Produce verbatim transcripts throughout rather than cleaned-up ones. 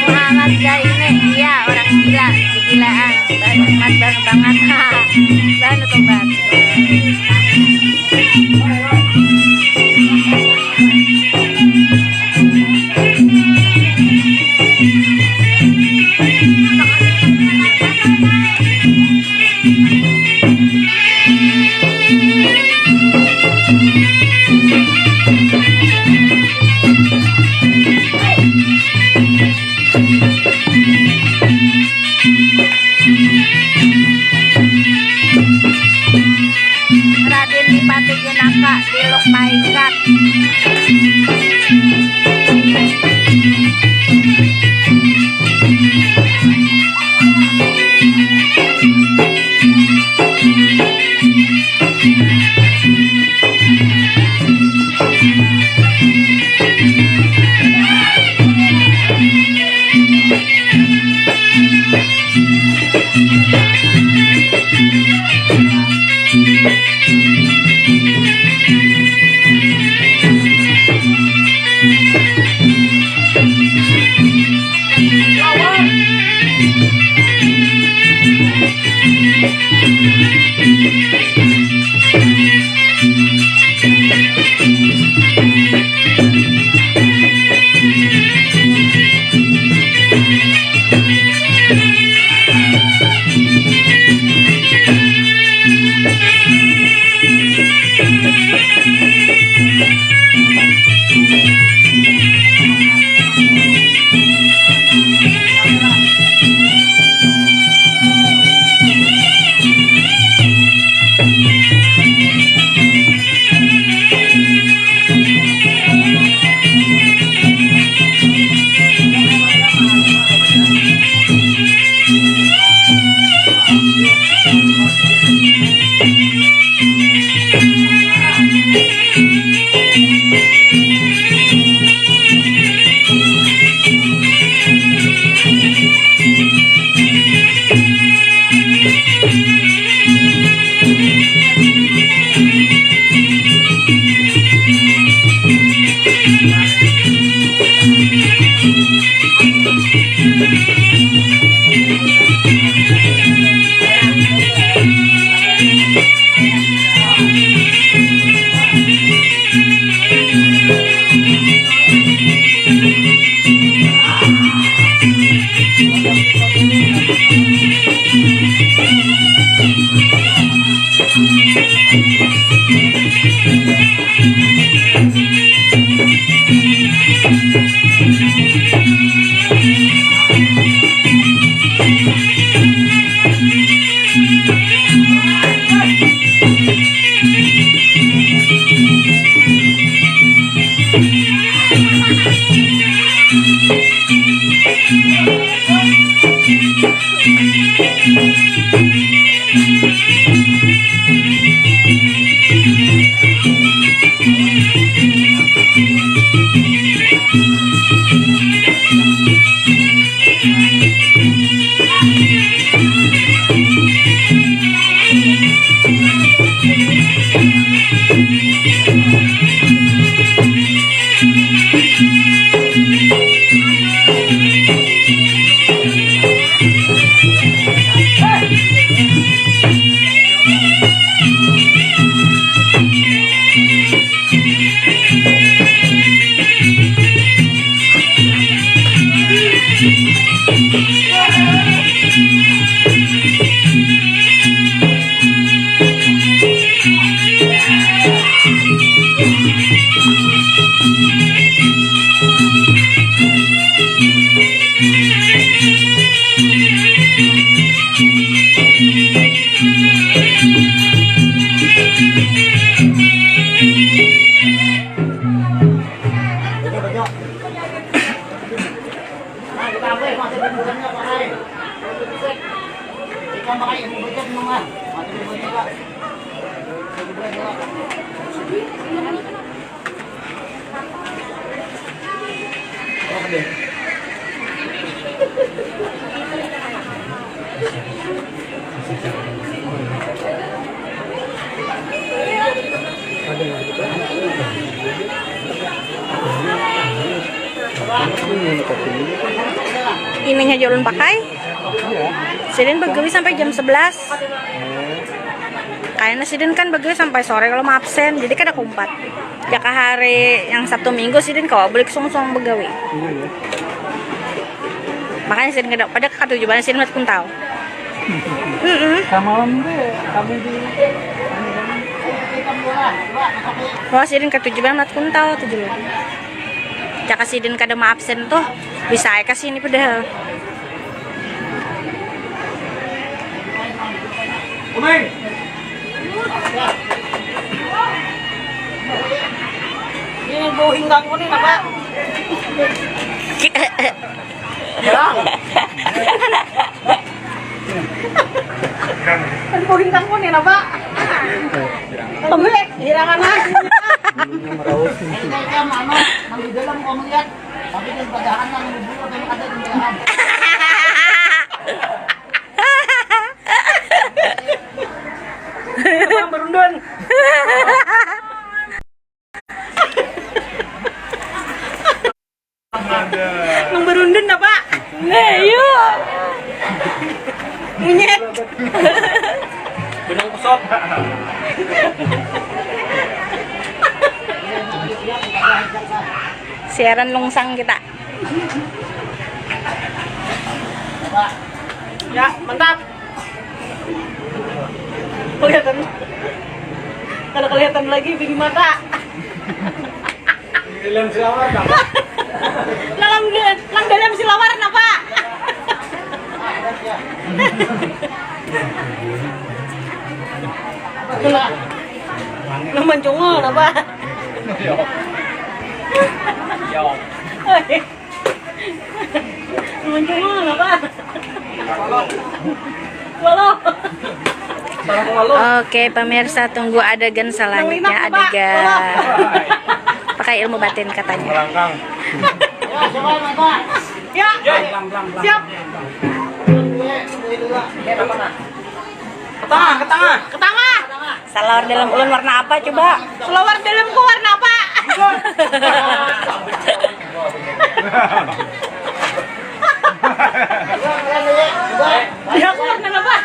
Muhammad Zaini, iya, orang gila, gigilaan, baru umat baru banget. Baru tobat. Raden Dipati Jenaka, Diluk Paikat. Ininya ulun pakai. Sidin bagawi sampai jam sebelas. Kayaknya sidin kan bagawi sampai sore kalau mau absen, jadi kada kumpat. Jaka hari yang Sabtu Minggu sidin kawa balik sungsung bagawi. Iya, ya. Makanya sidin kada pada katuju banar sidin melihat kuntau. Mm-mm. Samalam deh kami di. Wah, sidin katuju banar melihat kuntau tuh dulu. Jaka sidin kada mau absen tuh bisa aja ke sini padahal. Ini bau hinggang kuning apa? Ki- Hilang. Kan bau hinggang kuning apa? Tunggu, hirangan lagi. Ini kayak mana? Nang di dalam kamu lihat. Tapi yang padahal nang di bulu ada yang ada di dalam. Nang berundun. Nang berundun apa? Nah, iya. Munyet. Benang kusut. Siaran lungsang kita. Ya, mantap. Kelihatan. Kada kelihatan lagi bini mata. Dalam silawar napa? Dalam, nang dalam silawar napa? Nang mancungul napa? Yo. Yo. Oke, pemirsa, tunggu adegan selanjutnya, adegan pakai ilmu batin katanya. Ya, siap. Ke tengah, ke tengah. Ke tengah. Salawar dalam ulun warna apa coba? Salawar dalamku warna apa? Ya, aku warna apa?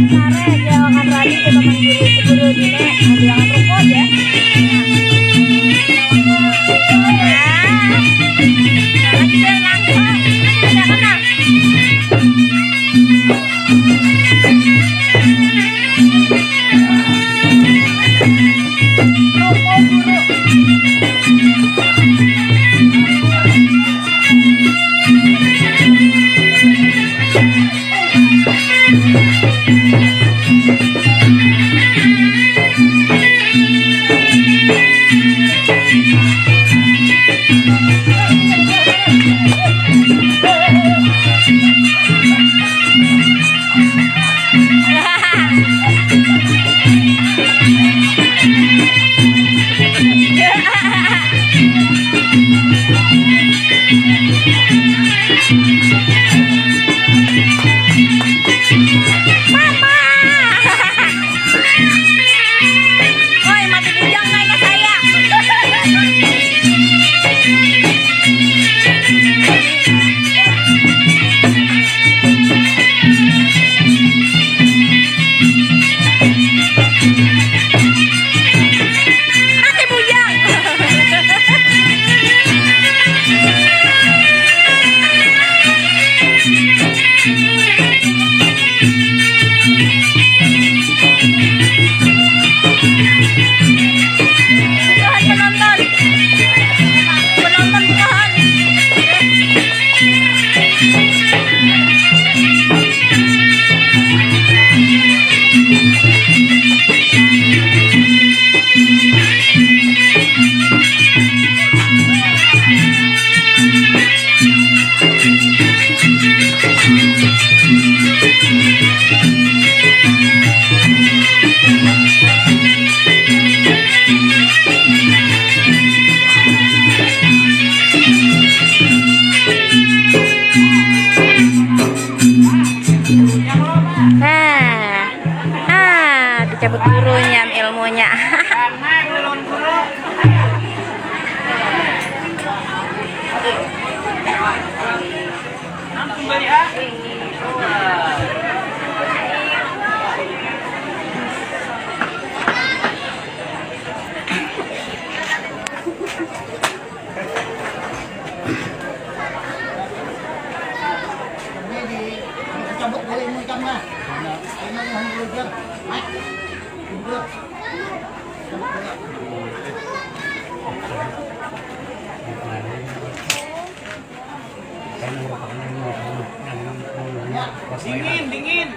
Sare aja makan radi, kita makan guru, guru dine, ambil makan rokok aja. Nah, makan kecil langsung. Ada kenal. Rokok guru. Mama. Oi, mati bujang kayaknya saya. Mati bujang. Tuhan penonton. Penonton Tuhan. Nah, ah, dicabut gurunya ilmunya. Ini di, cabut boleh ilmu ikam lah. Nah, ini yang belajar. Naik. Mundur. Dingin, dingin.